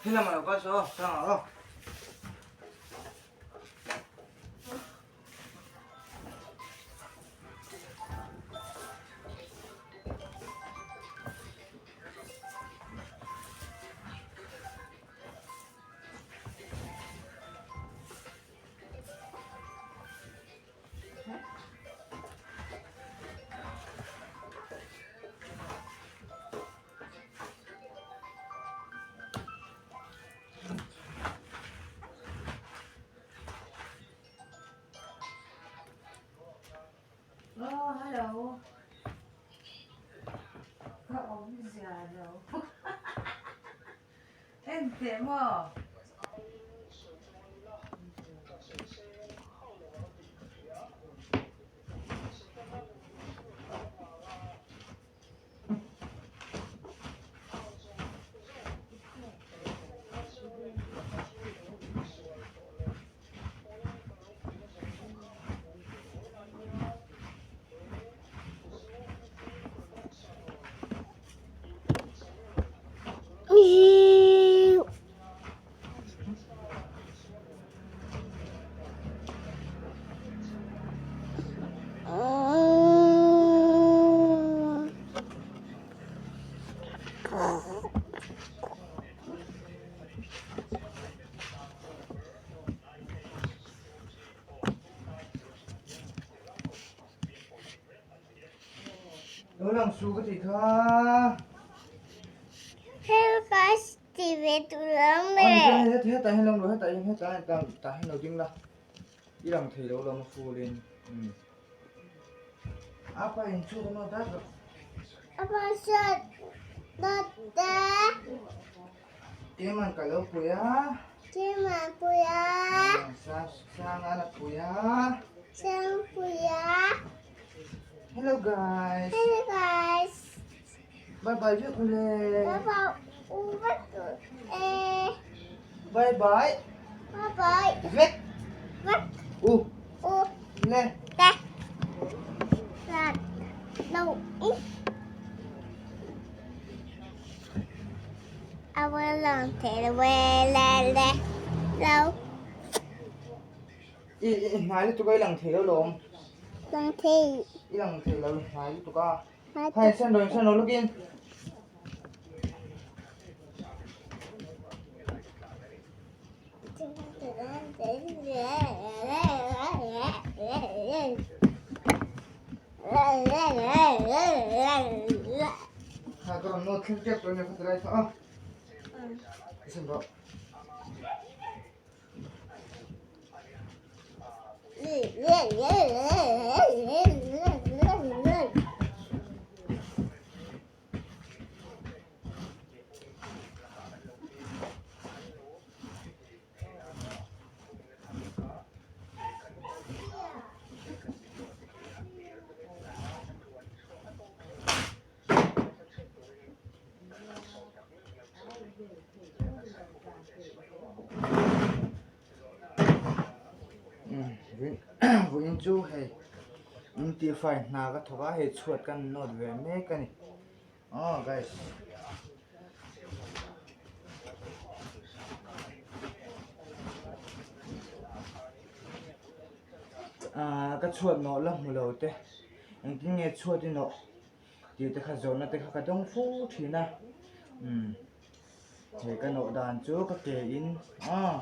Helamah lo kal saw aw, tlangah aw. Oh, hello. Ka awmzia lo. En teh maw? Lo lang su ka tih kha. Hello guys, ti ve tu lam me. Hetah hian lo hetah hian hetah hian tah hian lo ding la. I lang thei lo lam a full in. Apa in chu ka dat lo. Apa sat dat da. Keman ka lo pui a. Keman pui a. Sang a la pui a. Sang pui a. Hello guys. Hello guys. Bye bye vek ule. Bye bye u vek e. Bye bye. Bye bye. Vek. Vek. U. U. Le. Te. La. Đâu. I. A will lang thei le le le lo. I i hnai lutuk a i lang thei lo lawm. Lang thei. I lang thei lo hnai lutuk a. Hai sen ro sen ro lukin. Kha ka rawn nawt thleng tep tawh nia kha ti lai kha a. Sen rawh. Vawiin chu hei in tihfai hna ka thawk a hei chhuat kan nawt ve mek a ni aw guys. Ahh ka chhuat nawh la hmu lo te engtin nge chhuat i nawh tih te kha zawhna te kha ka dawng fo thin a umm he ka nawh dan chu ka ke in aw.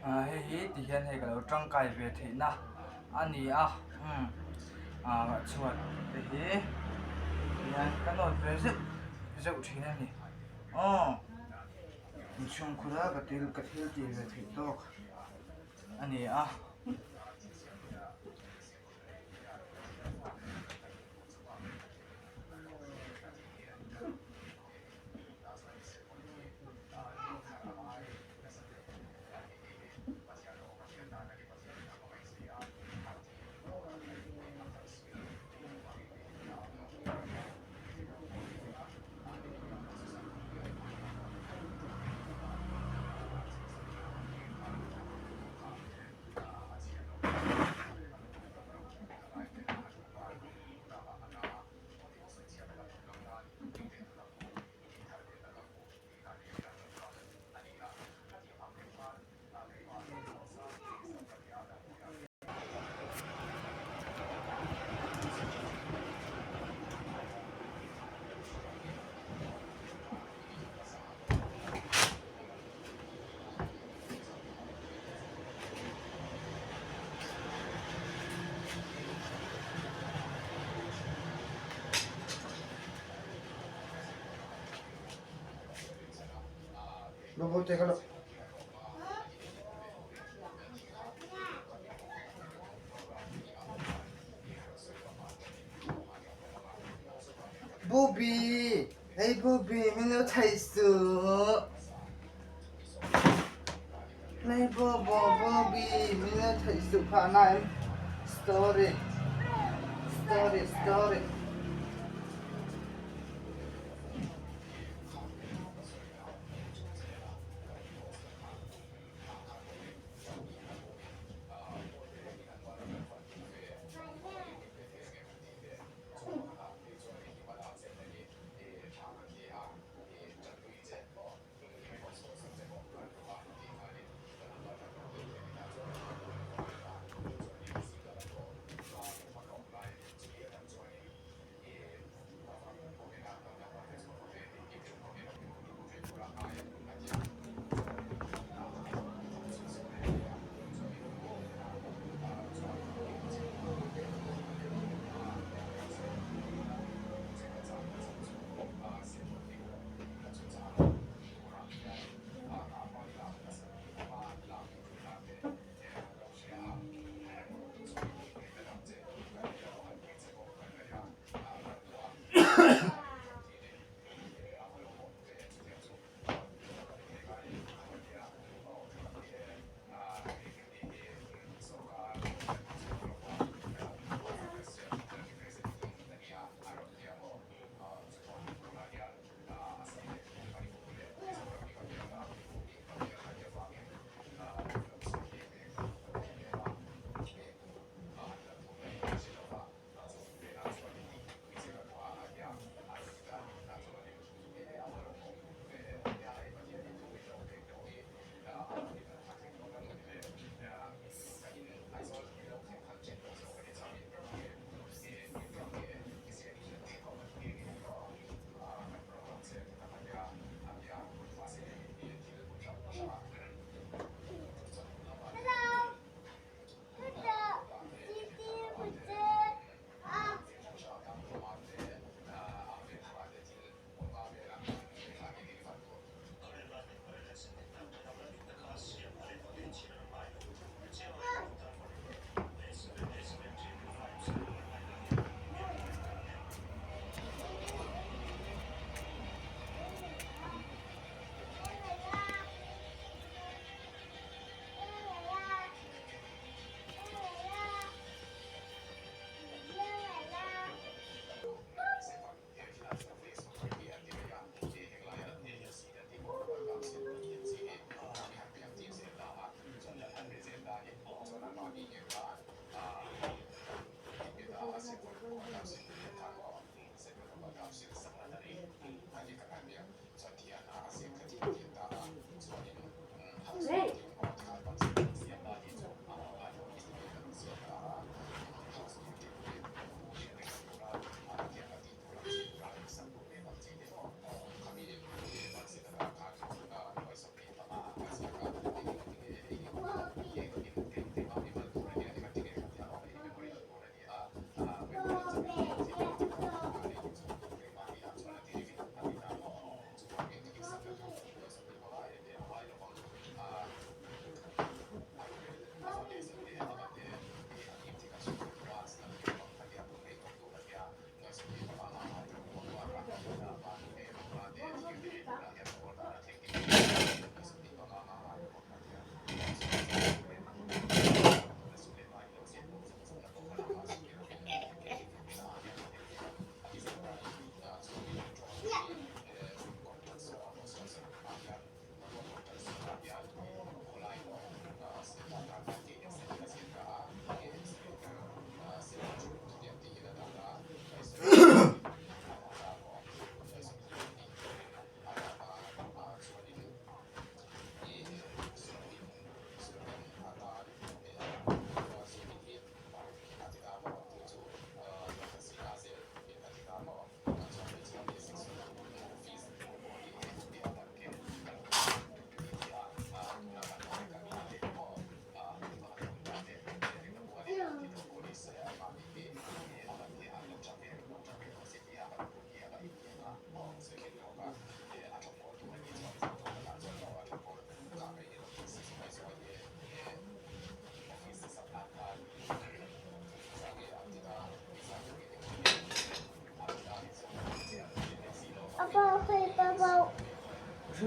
Hei hi ti hian hei ka lo tangkai ve theihna a ni a umm ah chhuat te hi tihian ka nawt ve zeuh zeuh thin a ni aw inchhungkhur a ka til ka thil tih ve theih tawk a ni a. Bubi! Hey Bubi, min lo theih suh. Hey Bobo, Bubi, min lo theih suh phah na em? Story, story, story.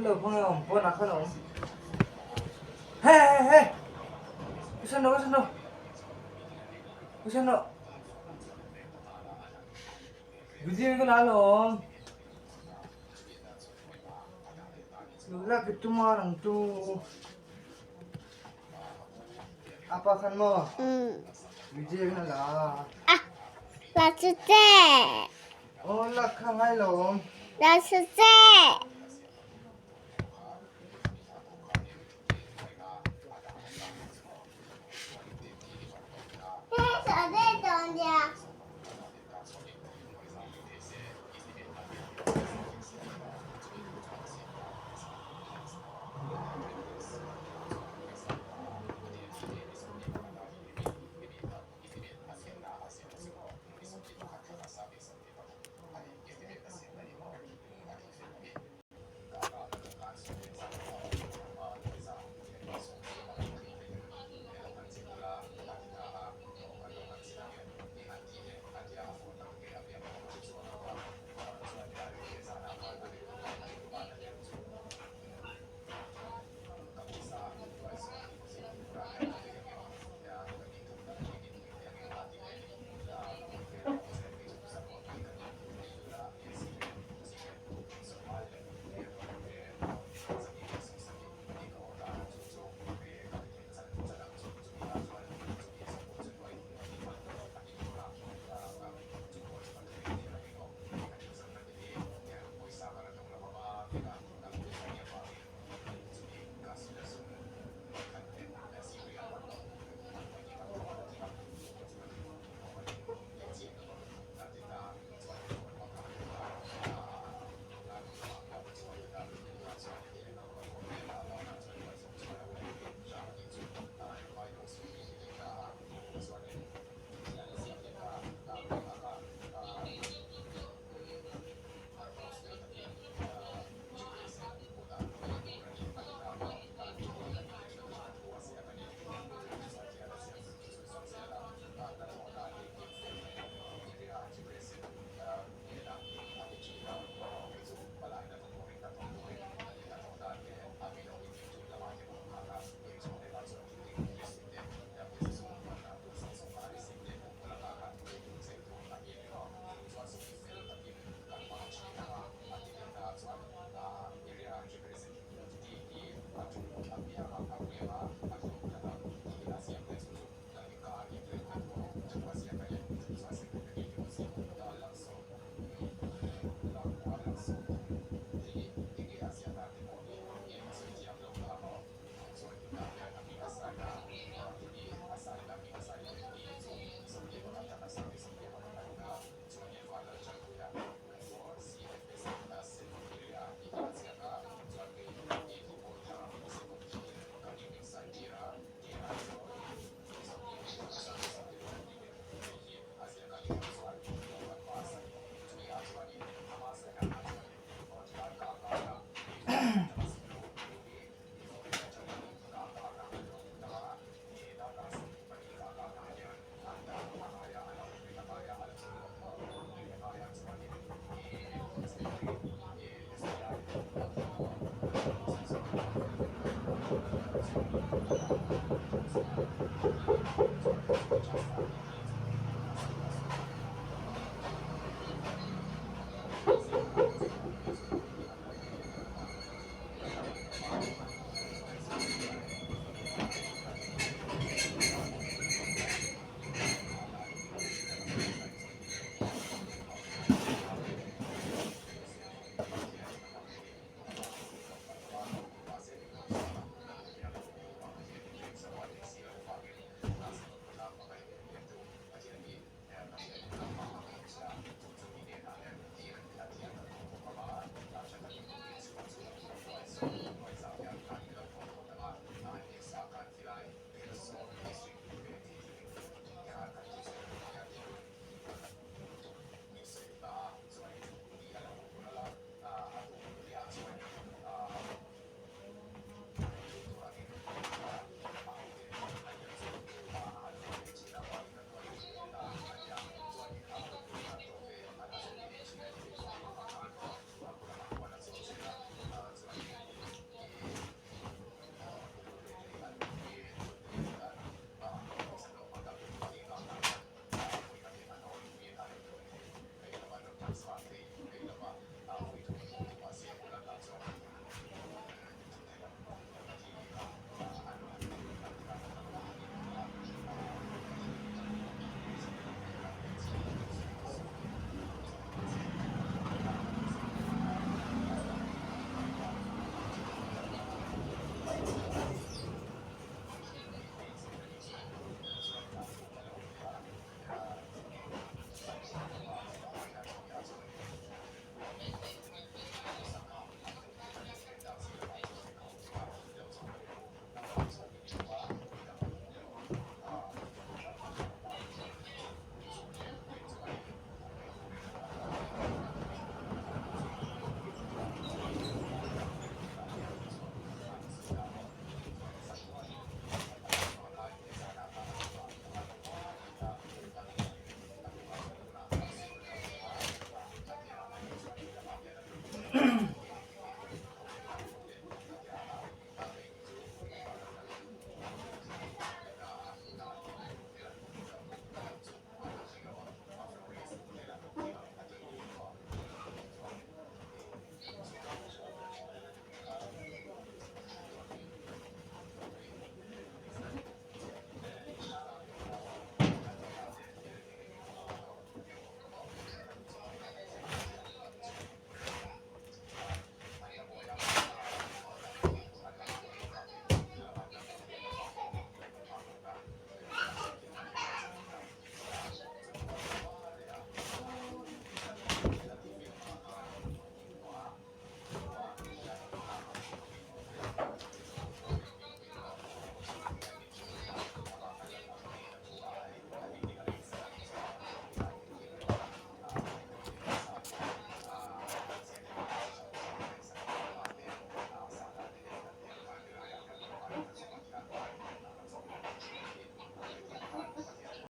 lo khawnge awm pawnah khan a awm. He he he! Ka san lo ka san lo. Ka san lo. Video ka la alawm. Nula ki tuma nang chu. Apa khan maw? Video ka la. Ah, la chu che. Aw la kha ngai lo. La chu che.